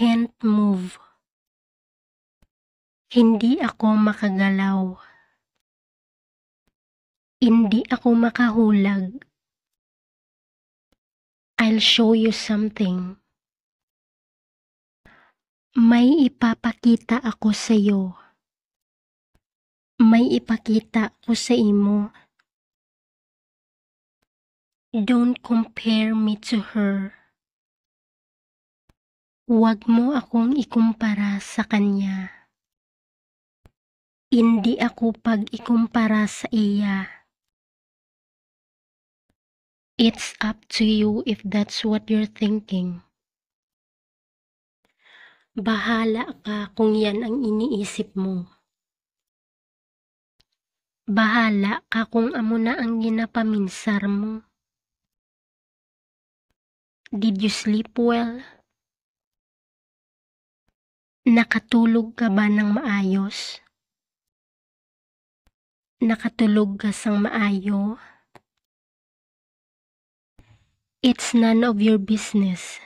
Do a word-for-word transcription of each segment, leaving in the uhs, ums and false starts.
can't move. Hindi ako makagalaw. Hindi ako makahulag. I'll show you something. May ipapakita ako sa iyo. May ipakita ko sa imo. Don't compare me to her. Huwag mo akong ikumpara sa kanya. Indi ako pag-ikumpara sa iya. It's up to you if that's what you're thinking. Bahala ka kung yan ang iniisip mo. Bahala ka kung amo na ang ginapaminsar mo. Did you sleep well? Nakatulog ka ba ng maayos? Nakatulog ka sang maayo? It's none of your business.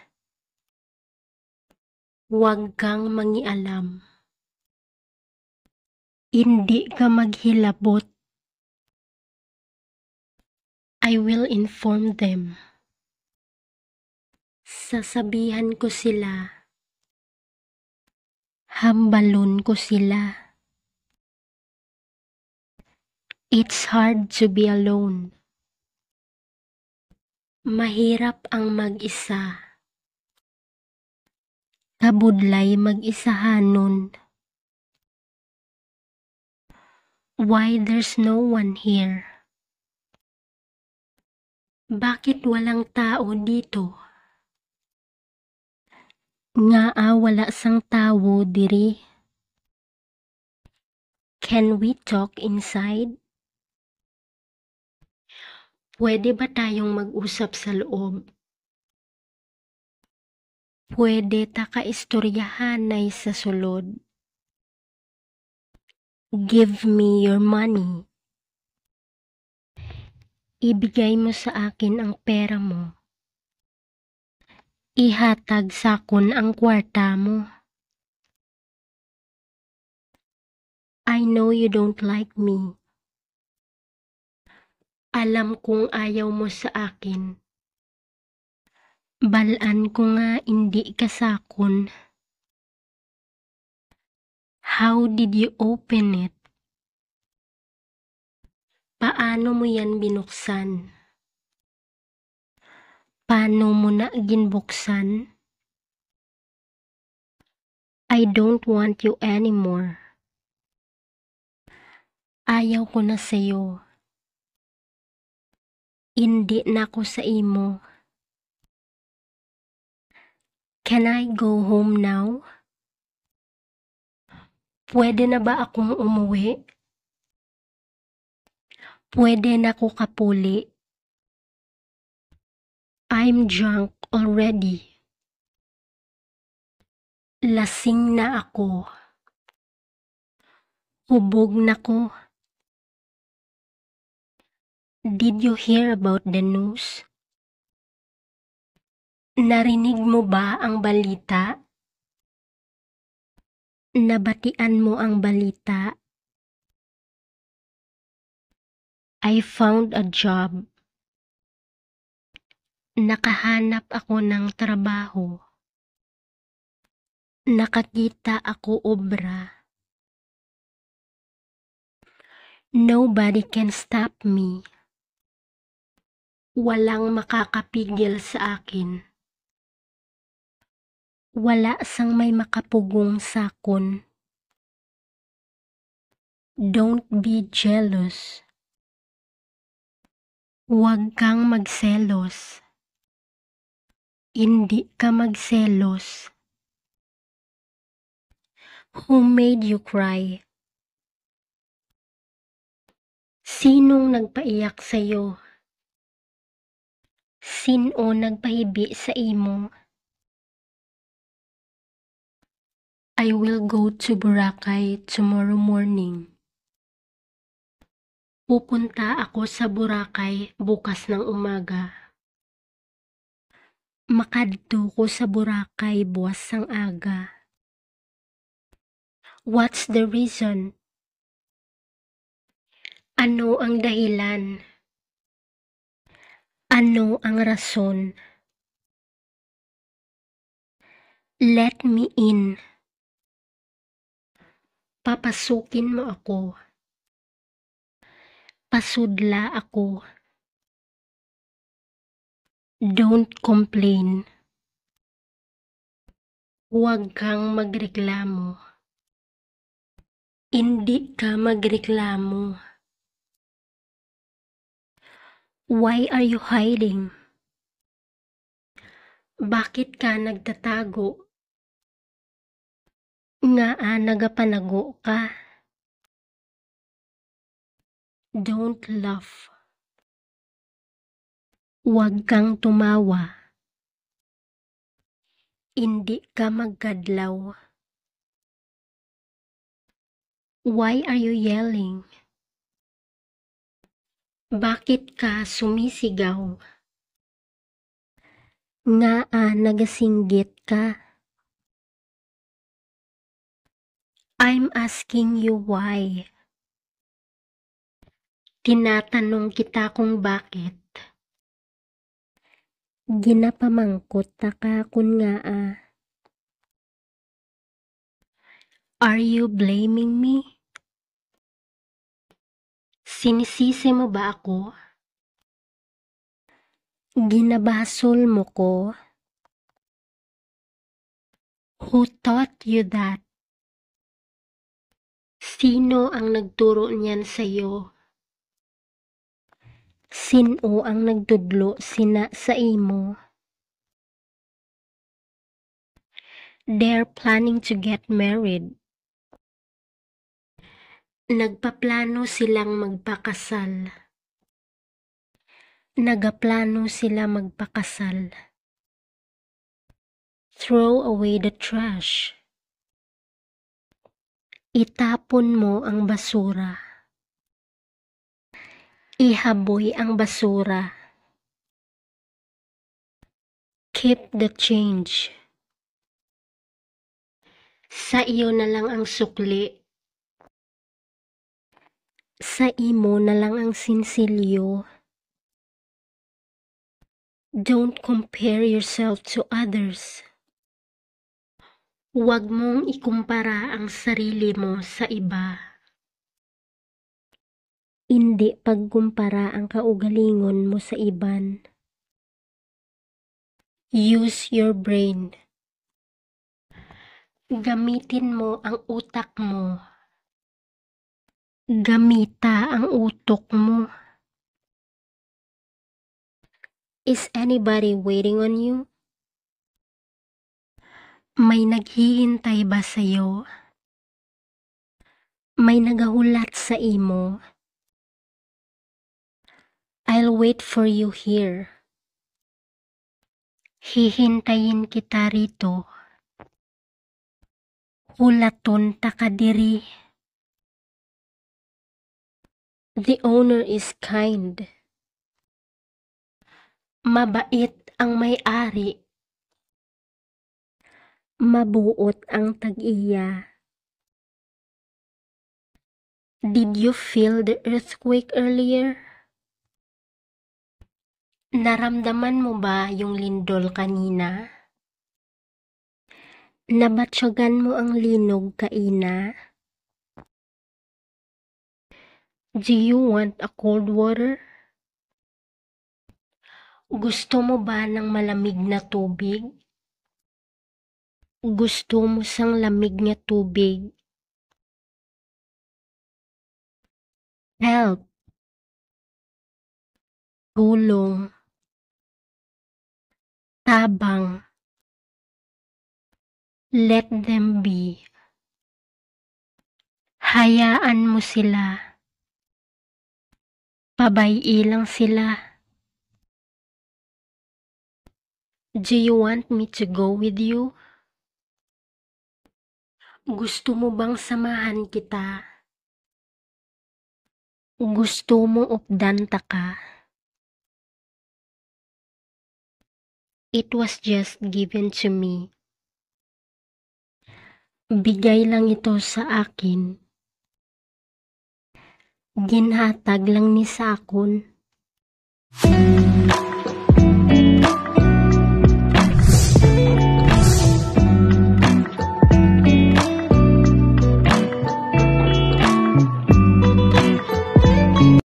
Huwag kang mangialam. Hindi ka maghilabot. I will inform them. Sasabihan ko sila. Hambalon ko sila. It's hard to be alone. Mahirap ang mag-isa. Kabudlay mag-isahanon. Why there's no one here? Bakit walang tao dito? Ngaa wala sang tawo diri? Can we talk inside? Pwede ba tayong mag-usap sa loob? Pwede ta kaistoryahanay sa sulod. Give me your money. Ibigay mo sa akin ang pera mo. Ihatag sa akon ang kwarta mo. I know you don't like me. Alam kong ayaw mo sa akin. Bal-an ko nga indi ka sa akon. How did you open it? Paano mo yan binuksan? Paano mo na ginbuksan? I don't want you anymore. Ayaw ko na sayo. Indi na ko sa imo. Can I go home now? Pwede na ba akong umuwi? Pwede na ko kapuli. I'm drunk already. Lasing na ako. Hubog na ko. Did you hear about the news? Narinig mo ba ang balita? Nabatian mo ang balita? I found a job. Nakahanap ako ng trabaho. Nakakita ako obra. Nobody can stop me. Walang makakapigil sa akin. Wala sang may makapugong sakon. Don't be jealous. Huwag kang magselos. Indi ka magselos. Who made you cry? Sinong nagpaiyak sa'yo? Sin-o nagpahibi sa imo? I will go to Boracay tomorrow morning. Pupunta ako sa Boracay bukas ng umaga. Makadto ko sa Boracay buwas sang aga. What's the reason? Ano ang dahilan? Ano ang rason? Let me in. Papasukin mo ako. Pasudla ako. Don't complain. Huwag kang magreklamo. Indi ka magreklamo. Why are you hiding? Bakit ka nagtatago? Ngaa nagapanago ka? Don't laugh. Huwag kang tumawa. Indi ka magkadlaw. Why are you yelling? Bakit ka sumisigaw? Ngaa nagasinggit ka? I'm asking you why. Tinatanong kita kung bakit. Ginapamangkot ta ka kun ngaa. Are you blaming me? Sinisisi mo ba ako? Ginabasol mo ko? Who taught you that? Sino ang nagturo niyan sa'yo? Sin-o ang nagtudlo sina sa imo? They're planning to get married. Nagpaplano silang magpakasal. Nagaplano sila magpakasal. Throw away the trash. Itapon mo ang basura. Ihaboy ang basura. Keep the change. Sa iyo na lang ang sukli. Sa imo na lang ang sinsilyo. Don't compare yourself to others. Huwag mong ikumpara ang sarili mo sa iba. Indi pagkumpara ang kaugalingon mo sa iban. Use your brain. Gamitin mo ang utak mo. Gamita ang utok mo. Is anybody waiting on you? May naghihintay ba sa'yo? May nagahulat sa imo? I'll wait for you here. Hihintayin kita rito. Hulaton ta ka diri. The owner is kind. Mabait ang may-ari. Mabuot ang tag-iya. Did you feel the earthquake earlier? Naramdaman mo ba yung lindol kanina? Nabatyagan mo ang linog kaina? Do you want a cold water? Gusto mo ba ng malamig na tubig? Gusto mo sang lamig nga tubig? Help. Tulong. Tabang. Let them be. Hayaan mo sila. Pabay-i lang sila. Do you want me to go with you? Gusto mo bang samahan kita? Gusto mo updan ta ka? It was just given to me. Bigay lang ito sa akin. Ginhatag lang ni sa akon.